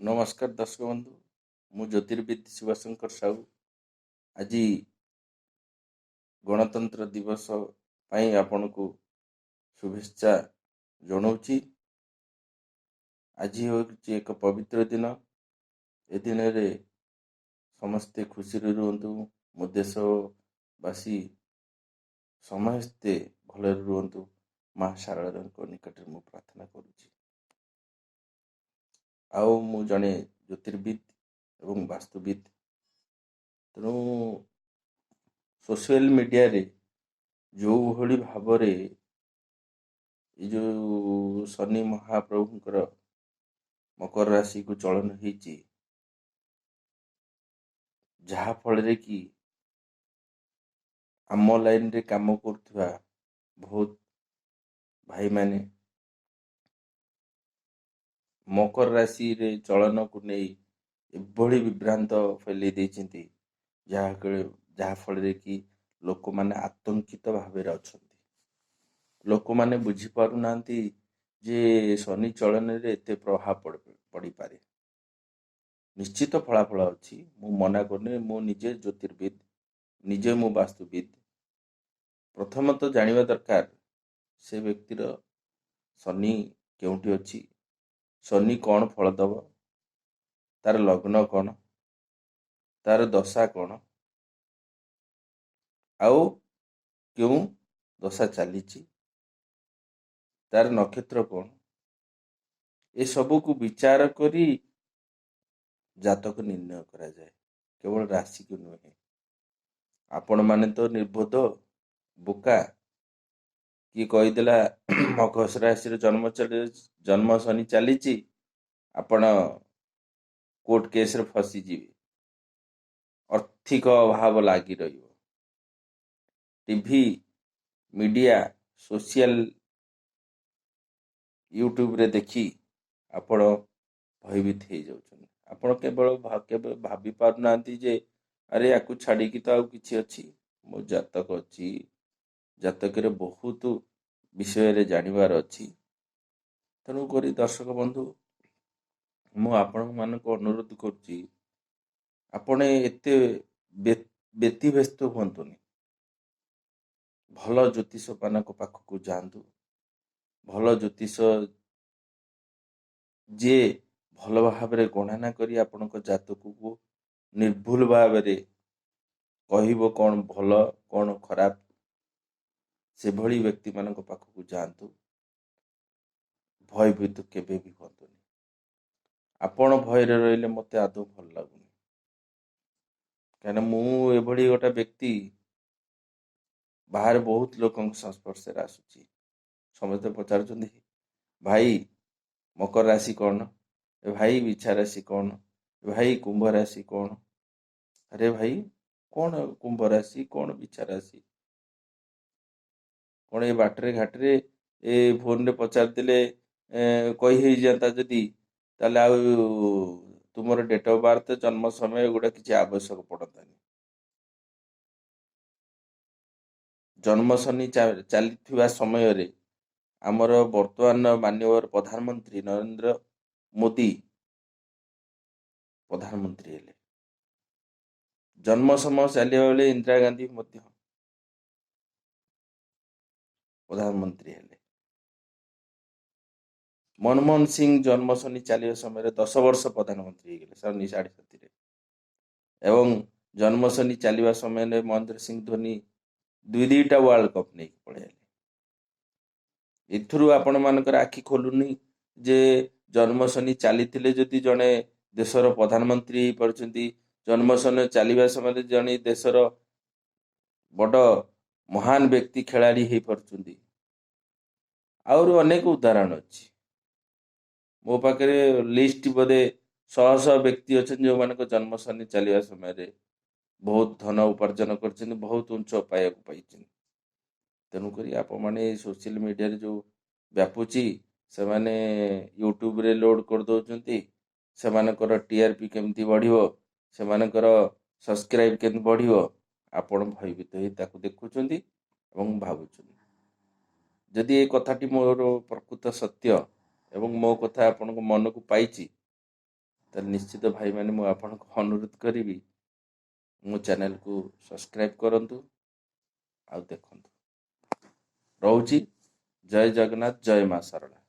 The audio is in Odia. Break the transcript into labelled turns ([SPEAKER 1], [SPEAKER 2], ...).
[SPEAKER 1] ନମସ୍କାର ଦର୍ଶକ ବନ୍ଧୁ, ମୁଁ ଜ୍ୟୋତିର୍ବିଦ ଶିବଶଙ୍କର ସାହୁ। ଆଜି ଗଣତନ୍ତ୍ର ଦିବସ ପାଇଁ ଆପଣଙ୍କୁ ଶୁଭେଚ୍ଛା ଜଣାଉଛି। ଆଜି ହେଉଛି ଏକ ପବିତ୍ର ଦିନ। ଏ ଦିନରେ ସମସ୍ତେ ଖୁସିରେ ରୁହନ୍ତୁ, ମୋ ଦେଶବାସୀ ସମସ୍ତେ ଭଲରେ ରୁହନ୍ତୁ, ମା ଶାରଳାଙ୍କ ନିକଟରେ ମୁଁ ପ୍ରାର୍ଥନା କରୁଛି। ଆଉ ମୁଁ ଜଣେ ଜ୍ୟୋତିର୍ବିଦ ଏବଂ ବାସ୍ତୁବିଦ। ତେଣୁ ସୋସିଆଲ ମିଡ଼ିଆରେ ଯେଉଁଭଳି ଭାବରେ ଏ ଯେଉଁ ଶନି ମହାପ୍ରଭୁଙ୍କର ମକର ରାଶିକୁ ଚଳନ ହେଇଛି, ଯାହାଫଳରେ କି ଆମ ଲାଇନରେ କାମ କରୁଥିବା ବହୁତ ଭାଇମାନେ ମକର ରାଶିରେ ଚଳନକୁ ନେଇ ଏଭଳି ବିଭ୍ରାନ୍ତ ଫେଲେଇ ଦେଇଛନ୍ତି, ଯାହାଫଳରେ କି ଲୋକମାନେ ଆତଙ୍କିତ ଭାବରେ ଅଛନ୍ତି। ଲୋକମାନେ ବୁଝିପାରୁନାହାନ୍ତି ଯେ ଶନି ଚଳନରେ ଏତେ ପ୍ରଭାବ ପଡ଼ିପାରେ। ନିଶ୍ଚିତ ଫଳାଫଳ ଅଛି, ମୁଁ ମନା କରୁନି। ମୁଁ ନିଜେ ଜ୍ୟୋତିର୍ବିଦ, ନିଜେ ମୁଁ ବାସ୍ତୁବିଦ। ପ୍ରଥମତଃ ଜାଣିବା ଦରକାର ସେ ବ୍ୟକ୍ତିର ଶନି କେଉଁଠି ଅଛି, ଶନି କ'ଣ ଫଳ ଦେବ, ତାର ଲଗ୍ନ କ'ଣ, ତାର ଦଶା କ'ଣ, ଆଉ କେଉଁ ଦଶା ଚାଲିଛି, ତାର ନକ୍ଷତ୍ର କ'ଣ, ଏସବୁକୁ ବିଚାର କରି ଜାତକ ନିର୍ଣ୍ଣୟ କରାଯାଏ, କେବଳ ରାଶିକୁ ନୁହେଁ। ଆପଣମାନେ ତ ନିର୍ବୋଧ ବୋକା। କିଏ କହିଦେଲା ମକର ରାଶିରେ ଜନ୍ମ ଶନି ଚାଲିଛି, ଆପଣ କୋର୍ଟ କେସ୍ରେ ଫସିଯିବେ, ଆର୍ଥିକ ଅଭାବ ଲାଗି ରହିବ, ଟିଭି, ମିଡ଼ିଆ, ସୋସିଆଲ, ୟୁଟ୍ୟୁବରେ ଦେଖି ଆପଣ ଭୟଭୀତ ହେଇଯାଉଛନ୍ତି। ଆପଣ କେବଳ କେବେ ଭାବି ପାରୁନାହାନ୍ତି ଯେ ଆରେ, ୟାକୁ ଛାଡ଼ିକି ତ ଆଉ କିଛି ଅଛି। ମୋ ଜାତକ ଅଛି, ଜାତକରେ ବହୁତ ବିଷୟରେ ଜାଣିବାର ଅଛି। ତେଣୁକରି ଦର୍ଶକ ବନ୍ଧୁ, ମୁଁ ଆପଣମାନଙ୍କୁ ଅନୁରୋଧ କରୁଛି, ଆପଣ ଏତେ ବ୍ୟତିବ୍ୟସ୍ତ ହୁଅନ୍ତୁନି। ଭଲ ଜ୍ୟୋତିଷମାନଙ୍କ ପାଖକୁ ଯାଆନ୍ତୁ। ଭଲ ଜ୍ୟୋତିଷ ଯିଏ ଭଲ ଭାବରେ ଗଣନା କରି ଆପଣଙ୍କ ଜାତକକୁ ନିର୍ଭୁଲ ଭାବରେ କହିବ କ'ଣ ଭଲ, କ'ଣ ଖରାପ, ସେଭଳି ବ୍ୟକ୍ତିମାନଙ୍କ ପାଖକୁ ଯାଆନ୍ତୁ। ଭୟଭୀତ କେବେ ବି ହୁଅନ୍ତୁନି। ଆପଣ ଭୟରେ ରହିଲେ ମୋତେ ଆଦୌ ଭଲ ଲାଗୁନି, କାହିଁକିନା ମୁଁ ଏଭଳି ଗୋଟେ ବ୍ୟକ୍ତି, ବାହାରେ ବହୁତ ଲୋକଙ୍କ ସଂସ୍ପର୍ଶରେ ଆସୁଛି। ସମସ୍ତେ ପଚାରୁଛନ୍ତି, ଭାଇ, ମକର ରାଶି କ'ଣ? ଏ ଭାଇ, ବିଛା ରାଶି କ'ଣ? ଏ ଭାଇ, କୁମ୍ଭ ରାଶି କ'ଣ? ଆରେ ଭାଇ, କ'ଣ କୁମ୍ଭ ରାଶି, କ'ଣ ବିଛା ରାଶି କ'ଣ? ଏ ବାଟରେ ଘାଟରେ ଏ ଫୋନରେ ପଚାରିଦେଲେ କହି ହେଇଯାନ୍ତା ଯଦି, ତାହେଲେ ଆଉ ତୁମର ଡେଟ୍ ଅଫ୍ ବାର୍ଥ, ଜନ୍ମ ସମୟ ଏଗୁଡ଼ା କିଛି ଆବଶ୍ୟକ ପଡ଼ନ୍ତାନି। ଜନ୍ମ ଶନି ଚାଲିଥିବା ସମୟରେ ଆମର ବର୍ତ୍ତମାନ ମାନ୍ୟବର ପ୍ରଧାନମନ୍ତ୍ରୀ ନରେନ୍ଦ୍ର ମୋଦି ପ୍ରଧାନମନ୍ତ୍ରୀ ହେଲେ। ଜନ୍ମ ସମୟ ଚାଲିବା ବେଳେ ଇନ୍ଦିରା ଗାନ୍ଧୀ ମଧ୍ୟ ପ୍ରଧାନମନ୍ତ୍ରୀ ହେଲେ। ମନମୋହନ ସିଂ ଜନ୍ମ ଶନି ଚାଲିବା ସମୟରେ 10 ବର୍ଷ ପ୍ରଧାନମନ୍ତ୍ରୀ ହେଇଗଲେ ଶନି ସାଢ଼େ ସାତିରେ। ଏବଂ ଜନ୍ମ ଶନି ଚାଲିବା ସମୟରେ ମହେନ୍ଦ୍ର ସିଂ ଧୋନି ଦୁଇ ଦୁଇଟା ୱାର୍ଲଡ କପ୍ ନେଇକି ପଳେଇଆଇଲେ। ଏଥିରୁ ଆପଣମାନଙ୍କର ଆଖି ଖୋଲୁନି ଯେ ଜନ୍ମ ଶନି ଚାଲିଥିଲେ ଯଦି ଜଣେ ଦେଶର ପ୍ରଧାନମନ୍ତ୍ରୀ ହେଇପାରୁଛନ୍ତି, ଜନ୍ମ ଶନି ଚାଲିବା ସମୟରେ ଜଣେ ଦେଶର ବଡ଼ ମହାନ ବ୍ୟକ୍ତି, ଖେଳାଳି ହେଇପାରୁଛନ୍ତି, ଆହୁରି ଅନେକ ଉଦାହରଣ ଅଛି। ମୋ ପାଖରେ ଲିଷ୍ଟ ବୋଧେ ଶହ ଶହ ବ୍ୟକ୍ତି ଅଛନ୍ତି, ଯେଉଁମାନଙ୍କ ଜନ୍ମ ଶନି ଚାଲିବା ସମୟରେ ବହୁତ ଧନ ଉପାର୍ଜନ କରିଛନ୍ତି, ବହୁତ ଉଞ୍ଚ ପାଇବାକୁ ପାଇଛନ୍ତି। ତେଣୁକରି ଆପଣମାନେ ସୋସିଆଲ ମିଡ଼ିଆରେ ଯେଉଁ ବ୍ୟାପୁଛି, ସେମାନେ ୟୁଟ୍ୟୁବରେ ଲୋଡ଼ କରିଦେଉଛନ୍ତି। ସେମାନଙ୍କର ଟିଆରପି କେମିତି ବଢ଼ିବ, ସେମାନଙ୍କର ସବସ୍କ୍ରାଇବ୍ କେମିତି ବଢ଼ିବ, ଆପଣ ଭୟଭୀତ ହେଇ ତାକୁ ଦେଖୁଛନ୍ତି ଏବଂ ଭାବୁଛନ୍ତି। ଯଦି ଏ କଥାଟି ମୋର ପ୍ରକୃତ ସତ୍ୟ ଏବଂ ମୋ କଥା ଆପଣଙ୍କ ମନକୁ ପାଇଛି, ତାହେଲେ ନିଶ୍ଚିତ ଭାଇମାନେ, ମୁଁ ଆପଣଙ୍କୁ ଅନୁରୋଧ କରିବି, ମୋ ଚ୍ୟାନେଲକୁ ସବସ୍କ୍ରାଇବ୍ କରନ୍ତୁ ଆଉ ଦେଖନ୍ତୁ। ରହୁଛି, ଜୟ ଜଗନ୍ନାଥ, ଜୟ ମା ଶାରଳା।